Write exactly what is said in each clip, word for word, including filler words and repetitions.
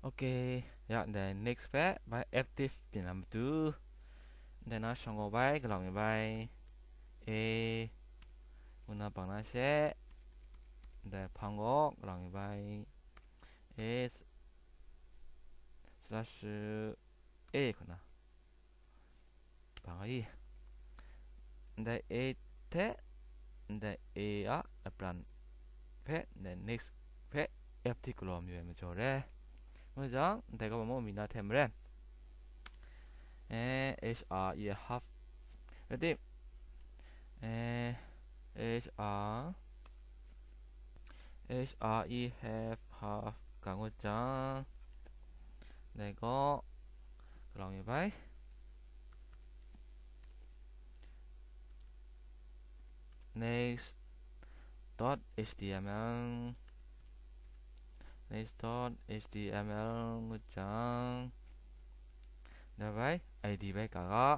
Ok, ya ndai next hpe bai active byin na matu, ndai na shang gaw bai, galang mi bai, e, ngu na bang na she, ndai hpang gaw galang mi bai, e, slash, e, hku na bang ai. Ndai e hte, ndai e a lapran hpe, ndai next hpe active galaw mayu ai majaw re. Ngu jang, ndai kaw mung mi na hte maren, eh, H R E half, ready? Eh, H R, H R E half, half, ka ngut jang, ndai kaw, galang mi bai. Next dot H T M L, next dot H T M L ngut jang, ndai bai I D bai ka ga,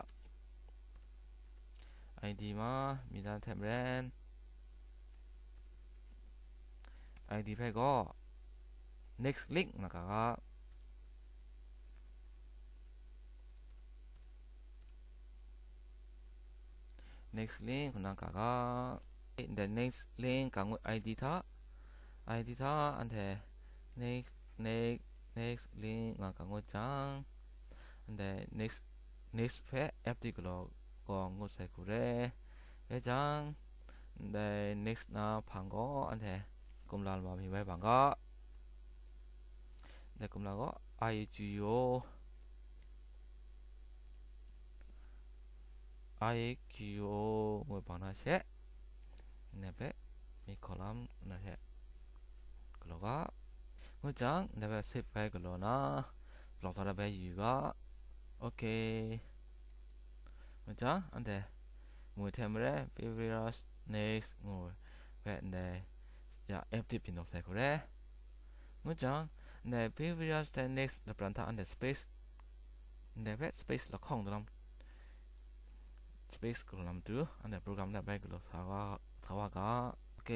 I D ma, mi dan hte maren, I D hpe gaw next link na ka ga, next link hku na ka ga, ndai next link ka ngut I D hta, I D hta anhte next, next, next link nga ka ngut jang, ndai next, next hpe active galaw gaw ngut sai hku re. Rai jang, ndai next na hpang gaw anhte kumla lama mi bai bang ga. Ndai kumla gaw I Q O, I Q O ngu bang na she, ndai hpe mi column na hte galaw ga. Ngu jang, ndai hpe save bai galaw na, blok sa bai yu ga. Ok. Ngu jang, anhte mu hte maren, previous, next ngu hpe ndai ya active byin dawk sai hku re. Ngu jang, ndai previous hte next lapran hta anhte space, ndai hpe space lahkawng dalam, space galaw na matu, anhte program na bai galaw sa wa, sa wa ga. Ok,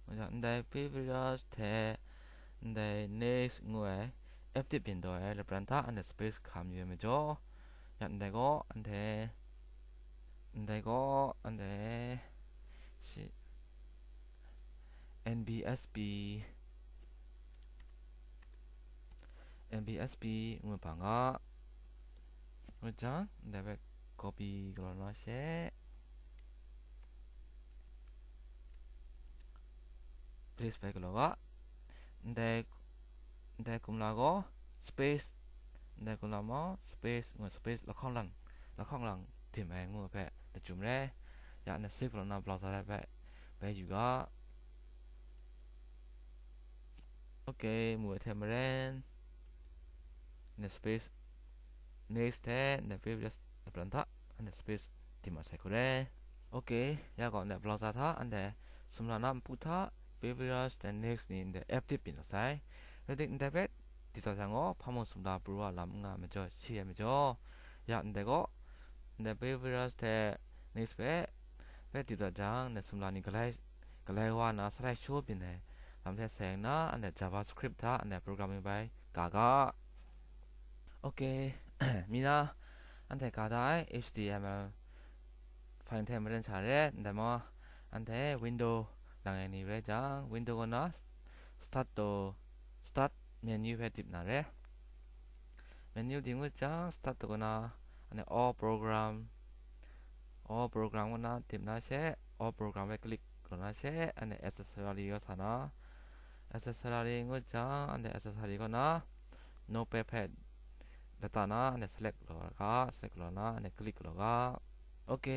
ngu jang, ndai previous hte ndai next ngu ai active byin daw ai lapran hta anhte space hkam yu ai majaw, ya ndai gaw anhte, ndai gaw anhte shi, N B S P, N B S P ngu bang ga. Ngu jang, ndai hpe copy galaw na she, paste bai galaw ga. Ndai, ndai kumla gaw space, ndai kumla maw space ngu space lahkawng lang, lahkawng lang dim ai ngu hpe lachyum re. Ya, na save galaw na browser hpe bai yu ga. Ok, mu ai hte maren, na space, next hte na previous lapran hta, na space dim mat sai hku re. Ok, ya gaw, ndai browser hta anhte sumla na npu hta, previous, then next ni ndai active byin mat sai. Rai tim, ndai hpe dip dat jang gaw, hpa mung sumla pru wa lam n nga ai majaw, shi ai majaw, ya ndai gaw, ndai previous hte next hpe, hpe dip dat jang, ndai sumla ni galai, galai wa na, slide show byin ai lam hte seng nna, anhte JavaScript hta anhte programming bai ga ga. Ok, mi na, anhte ga da ai H T M L file hte maren sha re, ndai maw, anhte window lang ai ni rai jang, window kaw na start to, start menu hpe dip na re. Menu dip ngut jang, start to kaw na, anhte all program, all program kaw na dip na she, all program hpe click galaw na she, anhte accessory kaw sa na, accessory ngut jang, anhte accessory kaw na, notepad hpe lata na, anhte select galaw ga, select galaw na, anhte click galaw ga. Ok,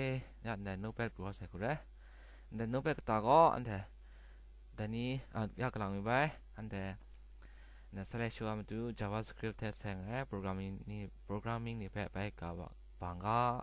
ya ndai notepad pru wa sai hku re. Ndai notepad kata gaw, anhte dai ni, a, ya galang mi bai, anhte, na slide show a matu JavaScript hte seng ai programming ni, programming ni hpe bai ga wa, bang ga.